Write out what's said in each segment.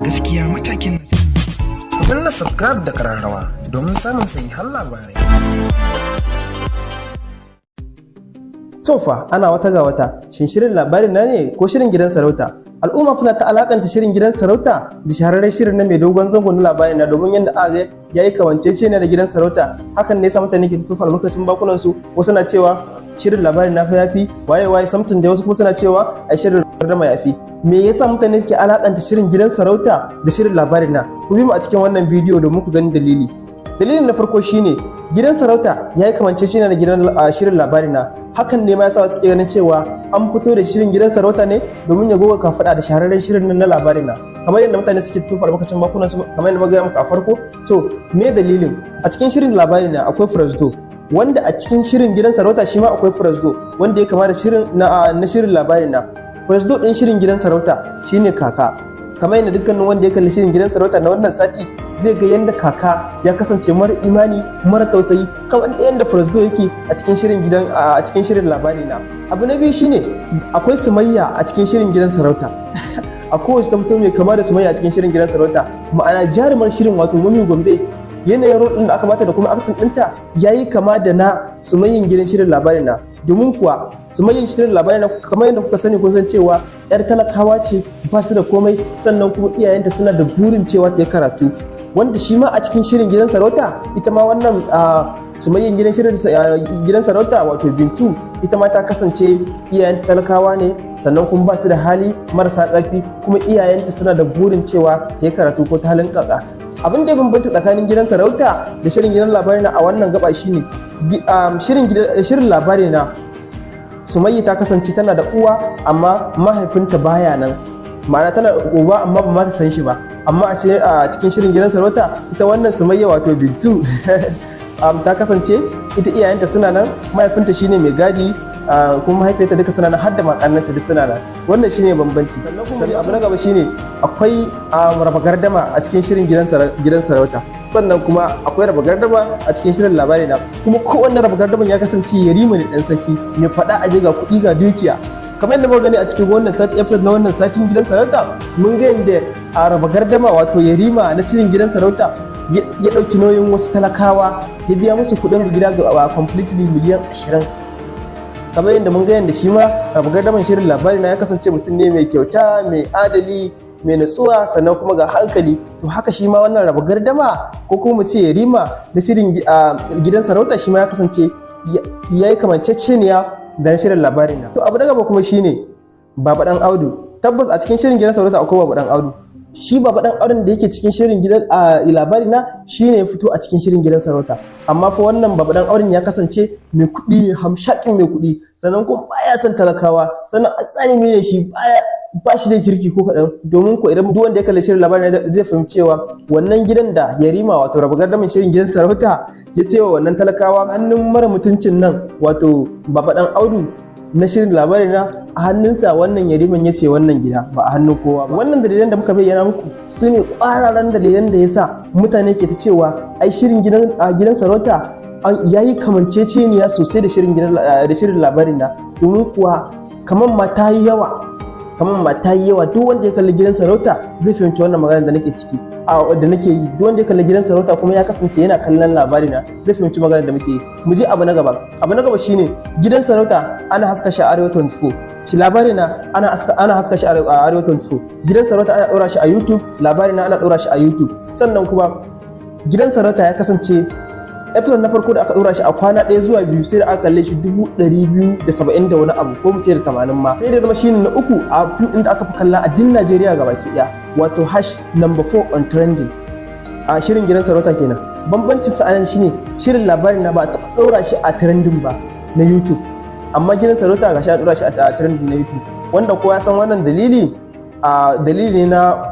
Gaskiya matakin Ku danna subscribe da kararrawa domin samun sahihan labarai. Tofa, ana wata ga wata, shin shirin Labarin Na ne ko shirin Gidan Sarauta? Al'umma kuna ta alakanta shirin Gidan Sarauta da shahararren shirin na mai dogon zango na Labarin Na, domin yadda aka yayi kawancece ne da Gidan Sarauta. Hakan ne yasa mutane ke tofa albarkacin bakunan su. Wasu na cewa shirin Labarin Na fa yafi waye waye something da wasu kuma suna cewa ai shirin Gardama yafi. Me yasa mutane ke alakanta shirin Gidan Sarauta da shirin Labarin Na? Ku bi mu a cikin wannan bidiyo domin ku gani dalili. Dalilin na farko shine Gidan Sarauta ya yi kamanceceniya da gidan shirin Labarin Na. Hakan ne ma yasa suke ganin cewa an fito da shirin Gidan Sarauta ne domin ya goga kafada da shahararren shirin nan na Labarin Na, kamar yadda mutane suke tofa albarkacin bakunan su, kamar yadda muka muku a farko. To, me dalilin? A cikin shirin Labarin Na akwai Presdo, wanda a cikin shirin Gidan Sarauta shi ma akwai Presdo wanda ya kama da shirin na shirin Labarin Na. Presdo din shirin Gidan Sarauta shine Kaka. Kamar yadda dukkanin wanda ya kalli shirin Gidan Sarauta na wannan sati zai ga yadda Kaka ya kasance mara imani, mara tausayi, kamar yadda Presdo yake a cikin shirin gidan a cikin shirin Labari Na. Abu na biyu shine akwai Sumayya a cikin shirin Gidan Sarauta. A kowace ta fito mai kama da Sumayya a cikin shirin Gidan Sarauta, ma'ana jarumar shirin, wato Mami Gombe. Yanayin role ɗin da aka bata da kuma acting ɗinta yayi kama da na Sumayyin gidan shirin Labari Na. Domin kuwa Sumayyin shirin Labari Na, kamar yadda kuka sani, kun san cewa yar talakawa ce, ba su da komai, sannan kuma iyayenta suna da burin cewa ta yi karatu, wanda shi ma a cikin shirin Gidan Sarauta ita ma wannan Sumayyin gidan shirin Gidan Sarauta, wato Bintu, ita ma ta kasance iyayenta talakawa ne, sannan kuma ba su da hali, marasa ƙarfi, kuma iyayenta suna da burin cewa ta yi karatu ko ta halin kaka. Abin da ya bambanta tsakanin Gidan Sarauta da shirin gidan Labari Na a wannan gaba shine shirin Labari Na, Sumayya ta kasance tana da uwa amma mahaifinta baya nan, ma'ana tana da uba amma ba ma ta san shi ba. Amma a cikin shirin Gidan Sarauta, ita wannan Sumayya, wato Bintu, ta kasance ita iyayenta suna nan, mahaifinta shine mai gadi, kuma mahaifiyarta duka suna nan, har da makannanta duk suna nan. Wannan shine bambanci. Sannan kuma abu na gaba shine akwai Raba Gardama a cikin shirin Gidan Sarauta, sannan kuma akwai Raba Gardama a cikin shirin Labari Na. Kuma kowanne Raba Gardaman ya kasance yarima ne, dan sarki mai faɗa aje, ga kuɗi ga dukiya. Kamar yadda muka gani a cikin wannan sati, episode na wannan satin Gidan Sarauta, mun ga yadda a Raba Gardama, wato yarima na shirin Gidan Sarauta, ya ɗauki nauyin wasu talakawa, ya biya musu kuɗin gida ga completely miliyan 20. Kamar yadda mun ga yadda shi ma Raba Gardaman shirin Labari Na ya kasance mutum ne mai kyauta, mai adali, mai natsuwa, sannan kuma ga hankali. To, haka shi ma wannan Raba Gardama, ko kuma mu ce yarima na shirin Gidan Sarauta, shi ma ya kasance ya yi kamanceceniya da shirin Labari Na. To, abu na gaba kuma shine Baba Dan Audu. Tabbas a cikin shirin Gidan Sarauta akwai Baba Dan Audu. Shi Baba Dan Audun da yake cikin shirin gidan Labari Na shine ya fito a cikin shirin Gidan Sarauta. Amma fa wannan Baba Dan Audun ya kasance mai kuɗi ne, hamshakin mai kuɗi, sannan kuma baya son talakawa, sannan azzalimi ne shi, baya ba shi da kirki ko kaɗan. Domin ko idan duk wanda ya kalli shirin Labari zai fahimci cewa wannan gidan da yarima, wato Raba Gardamin shirin Gidan Sarauta, ya sayawa wannan talakawa, hannun mara mutuncin nan, wato Baba Dan Audu na shirin Labari Na, a hannunsa wannan yariman ya sayi wannan gida, ba a hannun kowa ba. Wannan dalilan da muka bayyana muku su ne kwararan dalilan da yasa mutane ke ta cewa ai shirin Gidan Sarauta ya yi kamanceceniya sosai da shirin Labarin Na. Domin kuwa kamar ma ta yi yawa, kamar ma ta yi yawa. Duk wanda ya kalli Gidan Sarauta zai fahimci wannan magana da nake ciki da nake yi. Duk wanda ya kalli Gidan Sarauta kuma ya kasance yana kallon Labari Na zai fahimci magana da muke yi. Mu je abu na gaba. Abu na gaba shine Gidan Sarauta ana haska shi a Arewa 24, shi Labari Na ana haska shi a Arewa 24. Gidan Sarauta ana ɗora shi a YouTube, Labari Na ana ɗora shi a YouTube. Sannan kuma Gidan Sarauta ya kasance episode na farko da aka ɗora shi, a kwana ɗaya zuwa 2 sai da aka kalle shi 270,000 da wani abu, ko mu ce da 80 ma, sai da zama shine na uku a fim ɗin da aka fi kalla a din Najeriya gabaki ɗaya, wato #4 on trending a shirin Gidan Sarauta kenan. Bambancin sa anan shine shirin Labarin Na ba a taɓa ɗora shi a trending ba na YouTube, amma Gidan Sarauta ga shi a ɗora shi a trending na YouTube, wanda kowa ya san wannan dalili a dalili ne na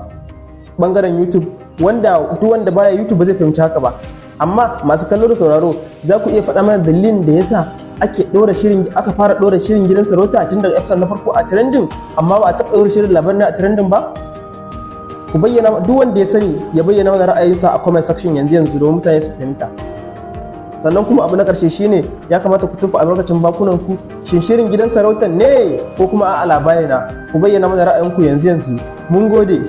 bangaren YouTube, wanda duk wanda baya YouTube ba zai fahimci haka ba. Amma masu kallo da sauraro, za ku iya faɗa mana dalilin da yasa ake ɗora shirin aka fara ɗora shirin Gidan Sarauta tun daga episode na farko a trending, amma ba a taɓa ɗora shirin Labarin a trending ba? Ku bayyana, duk wanda ya sani ya bayyana mana ra'ayinsa a comment section yanzu yanzu domin mutane su fahimta. Sannan kuma abu na ƙarshe shine ya kamata ku tofa albarkacin bakunan ku, shin shirin Gidan Sarautar ne ko kuma a'a Labari Na? Ku bayyana mana ra'ayinku yanzu yanzu. Mun gode.